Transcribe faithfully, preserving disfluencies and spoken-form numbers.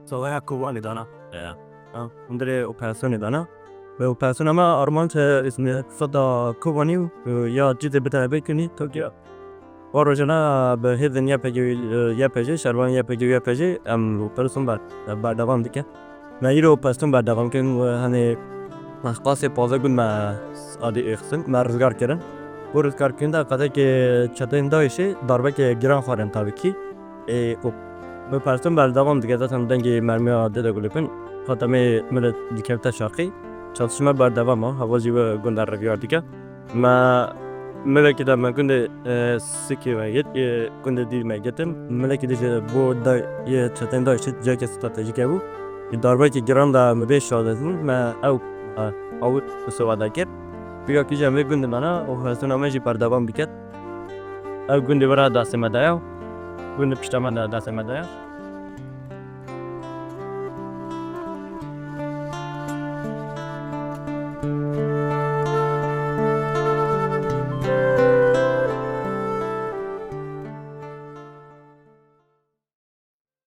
Sawaya Kobanî dana. Ya. Ha, hundirê operasyonê dana. Ve operasyona me armanc, e, îsmê Feda Kobanî, e, ya cîdê bide be kunî Tokyo. Wa rojana bi hêzên Y P G, e, Y P G, şervan Y P G, Y P G, em operasyon ber-, berdewam dike. Me îro operasyon berdewam kirin, e, hani, qasê pazdeh gund me adî êxistin, me rizgar kirin. Bu rizgar kirin de qedekê çeteyên DAIŞê darbekê giran xwarin tabii ki. Ê, û operasyon berdewam dike, zaten dengê mermiya dide gulipin. Xatemê millet dikevte şaqî. Çatışma berdewam e, hava jî ve gunda reviyar dike. Me milekî de me gundê, e, Sikî me git, e, gundê dîr me gitin. Milekî de ji bo da, yê çetên DAIŞê cihekê stratejîk hebû. Ji darbekî giran de me bê şadet bûn. Me ew, e, awit bi sewa de kir. Pîya kî jî em vê gundê me ne, operasyona me jî berdewam biket. Ew gundê wira destê me de ye. Gundê pişta me de destê me de ye.